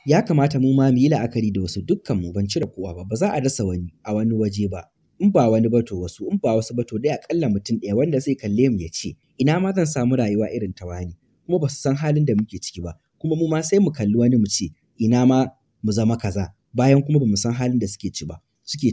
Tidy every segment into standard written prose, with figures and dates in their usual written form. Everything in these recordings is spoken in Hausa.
Ya kamata mu ma mu yi la'akari da wasu dukkan mu, ban cire kowa ba, ba za a rasa wani a wani waje ba. In ba wani ba to wasu, in ba wasu ba to dai aƙalla mutum ɗaya wanda zai kalle mu ya ce, ina ma zan samu rayuwa irin ta wani, kuma ba su san halin da muke ciki ba. Kuma mu ma sai mu kalli wani mu ce, ina ma mu zama kaza, bayan kuma ba mu san halin da suke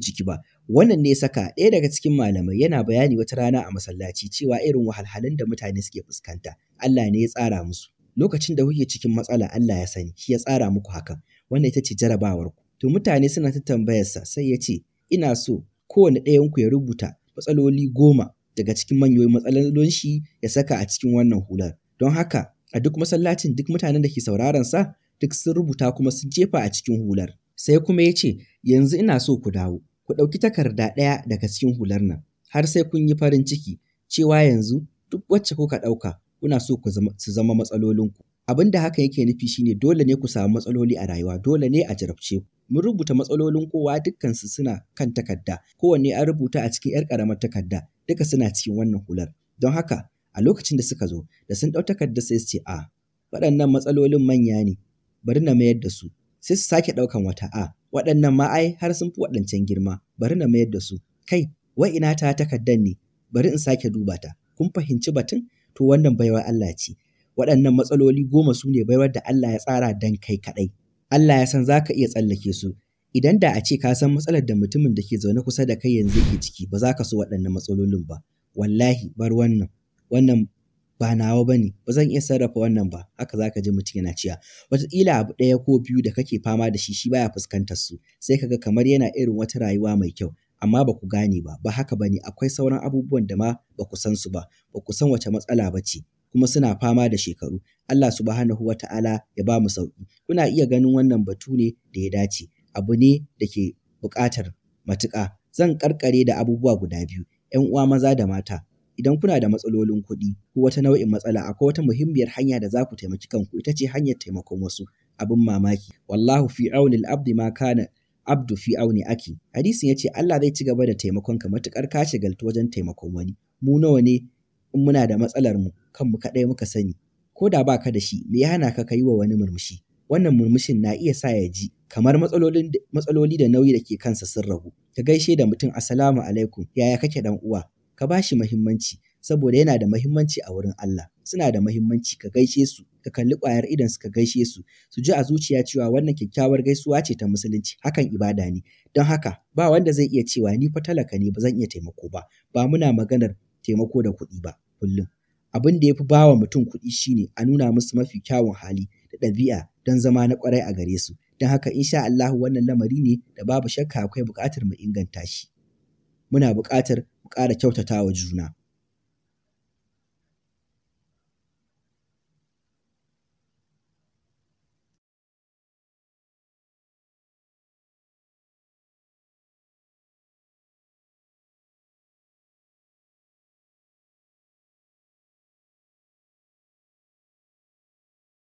ciki ba. Wannan ne saka ɗaya daga cikin malamai yana bayani wata rana a masallaci cewa irin wahalhalun da mutane suke fuskanta, Allah ne ya tsara musu. Lokacin da kuke cikin matsala Allah ya sani, shi ya tsara muku hakan. Wannan ita ce jarabawar ku. To mutane suna ta tambayarsa sai ya ce, ina so kowane ɗayan ku ya rubuta matsaloli 10 daga cikin manyan matsalolin shi ya saka a cikin wannan hular. Don haka a duk masallacin duk mutanen da ke sauraron sa duk sun rubuta kuma sun jefa a cikin hular. Sai kuma ya ce, yanzu ina so ku dawo, ku ɗauki takarda ɗaya daga cikin hular nan, har sai kun yi farin ciki cewa yanzu duk wacce kuka ɗauka kuna so su zama matsalolinku. Abin da haka yake nufi shine dole ne ku samu matsaloli a rayuwa, dole ne a jarabce ku. Mun rubuta matsalolin kowa dukkansu suna kan takarda, kowanne an rubuta a cikin 'yar ƙaramar takarda, duka suna cikin wannan hular. Don haka a lokacin da suka zo, da sun ɗau takardar sai su ce, a waɗannan matsalolin manya ne, bari na mayar da su. Sai su sake ɗaukan wata, a waɗannan ma ai har sun fi waɗancan girma, bari na mayar da su. Kai, wai ina ta takardar ne, bari in sake duba ta. Kun fahimci batun? To wannan baiwar Allah ce. Waɗannan matsaloli 10 su ne baiwar da Allah ya tsara don kai kaɗai. Allah ya san za ka iya tsallake su. Idan da a ce ka san matsalar da mutumin da ke zaune kusa da kai yanzu yake ciki, ba za ka so waɗannan matsalolin ba. Wallahi bar wannan, wannan ba nawa ba ne, ba zan iya sarrafa wannan ba. Haka za ka ji mutum yana cewa. Wataƙila abu ɗaya ko biyu da kake fama da shi, shi baya fuskantar su. Sai ka ga kamar yana irin wata rayuwa mai kyau, amma ba ku gane ba, ba haka ba ne. Akwai sauran abubuwan da ma ba ku san su ba, ba ku san wace matsala ba ce, kuma suna fama da shekaru. Allah subhanahu wa ta'ala ya ba mu sauƙi. Kuna iya ganin wannan batu ne da ya dace, abu ne da ke buƙatar matuƙa. Zan ƙarƙare da abubuwa guda biyu, ‘yan uwa maza da mata. Idan kuna da matsalolin kuɗi ko wata nau'in matsala, akwai wata muhimmiyar hanya da za ku taimaki kanku, ita ce hanyar taimakon wasu. Abin mamaki, wallahu fi auni al-abdi ma kana abdu fi auni aki. Hadisin ya ce Allah zai ci gaba da taimakon ka matuƙar ka shagaltu wajen taimakon wani. Mu nawa ne in muna da matsalar mu, kanmu kaɗai muka sani. Ko da ba ka da shi, me ya hana ka yi wa wani murmushi? Wannan murmushin na iya sa ya ji kamar matsaloli da nauyi da ke kansa sun ragu. Ka gaishe da mutum, assalamu alaikum, yaya kake ɗan uwa? Ka ba shi muhimmanci, saboda yana da muhimmanci a wurin Allah. Suna da muhimmanci, ka gaishe su, ka kalli ƙwayar idon su ka gaishe su, su ji a zuciya cewa wannan kyakkyawar gaisuwa ce ta musulunci, hakan ibada ne. Don haka ba wanda zai iya cewa ni fa talaka ne ba zan iya taimako ba. Ba muna maganar taimako da kuɗi ba kullum. Abin da ya fi ba wa mutum kuɗi shine a nuna musu mafi kyawun hali da ɗabi'a don zama na ƙwarai a gare su. Don haka insha Allahu wannan lamari ne da babu shakka akwai buƙatar mu inganta shi. Muna buƙatar mu ƙara kyautata wa juna.